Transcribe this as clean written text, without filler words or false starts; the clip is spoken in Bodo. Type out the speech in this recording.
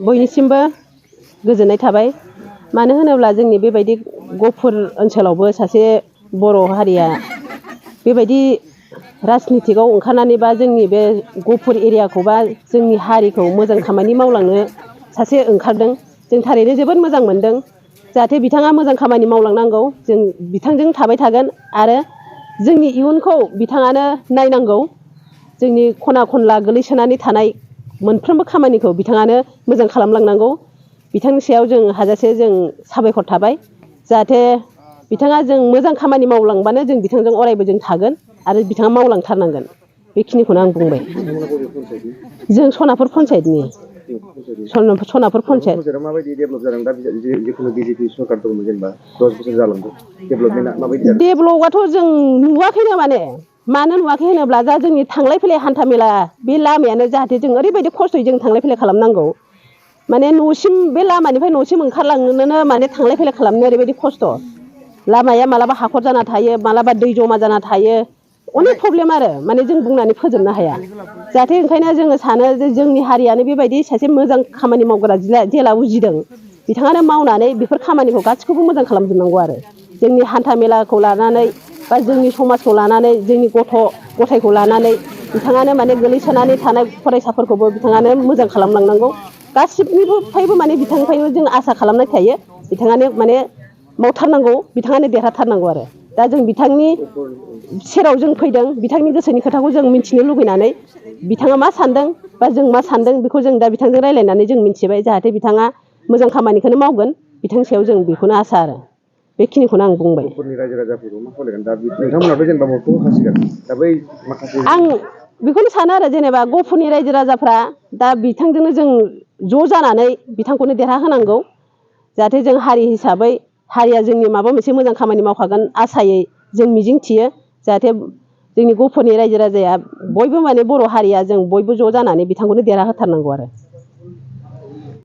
बयनिसिमबो गोजोननाय थाबाय। मानो होनोब्ला जोंनि बेबायदि गहपुर ओनसोलावबो सासे बर' हारिया बेबायदि राजनितिकआव ओंखारनानै बा जोंनि बे गहपुर एरियाखौ बा जोंनि हारिखौ मोजां खामानि मावलांनो सासे ओंखारदों। जों थारैनो जोबोद मोजां मोनदों। जाहाथे बिथाङा मोजां खामानि मावलांनांगौ। जों बिथांजों थाबाय थागोन आरो जोंनि इयुनखौ बिथाङानो नायनांगौ। जोंनि खना खनला गोलैसोनानै थानाय मोनफ्रोमबो खामानिखौ बिथाङानो मोजां खालामलांनांगौ। बिथांनि सायाव जों हाजासे जों साबायखर थाबाय। जाहाथे बिथाङा जों मोजां खामानि मावलांबानो जों बिथांजों अरायबो जों थागोन आरो बिथाङा मावलांथारनांगोन। बेखिनिखौनो आं बुंबाय। जों सनापुर पन्सायतनि। सनापुर पन्सायत। माबायदि डेभेलप जादों दा जिखुनु बिजेपि सरकार दंमोन जेनेबा 10 बोसोर जालांदों डेभेलपमेन्टआ माबायदि जादों? डेभेलपआथ' जों नुवाखैनो मानो नुवाखै होनोब्ला दा जोंनि थांलाय फैलाय हान्था मेला बे लामायानो जाहाथे जों ओरैबायदि खस्थ'यै जों थांलाय फैलाय खालामनांगौ। माने न'सिम बे लामानिफ्राय न'सिम ओंखारलांनोनो माने थांलाय फैलाय खालामनो ओरैबायदि खस्थ'। लामाया मालाबा हाखर जाना थायो, मालाबा दै जमा जाना थायो। अनेक प्रब्लेम आरो माने जों बुंनानै फोजोबनो हाया। जाहाथे ओंखायनो जोङो सानो जे जोंनि हारियानो बेबायदि सासे मोजां खामानि मावग्रा जेला उजिदों बिथाङानो मावनानै बेफोर खामानिखौ गासिखौबो मोजां खालामजोबनांगौ आरो। जोंनि हान्था मेलाखौ लानानै बा जोंनि समाजखौ लानानै जोंनि गथ' गथायखौ लानानै बिथाङानो माने गोलैसोनानै थानाय फरायसाफोरखौबो बिथाङानो मोजां खालामलांनांगौ। गासिबनिफ्रायबो माने बिथांनिफ्रायबो जों आसा खालामनाय थायो। बिथाङानो माने मावथारनांगौ, बिथाङानो देरहाथारनांगौ आरो। दा जों बिथांनि सेराव जों फैदों, बिथांनि गोसोनि खोथाखौ जों मिथिनो लुबैनानै बिथाङा मा सानदों बा जों मा सानदों बेखौ जों दा बिथांजों रायज्लायनानै जों मिथिबाय। जाहाथे बिथाङा मोजां खामानिखौनो मावगोन। बिथांनि सायाव जों बेखौनो आसा आरो। बेखिनिखौनो आं बुंबाय। गहपुरनि रायजो राजाफोरखौ मा खावलायगोन दा नोंथांमोनाथ' जेनेबा भटखौ होखासिगोन दा बै माखासे आं बेखौनो सानो आरो जेनेबा गहपुरनि रायजो राजाफ्रा दा बिथांजोंनो जों ज' जानानै बिथांखौनो देरहाहोनांगौ। जाहाथे जों हारि हिसाबै हारिया जोंनि माबा मोनसे मोजां खामानि मावखागोन आसायै जों मिजिं थियो। जाहाथे जोंनि गहपुरनि रायजो राजाया बयबो माने बर' हारिया जों बयबो ज' जानानै बिथांखौनो देरहाहोथारनांगौ आरो।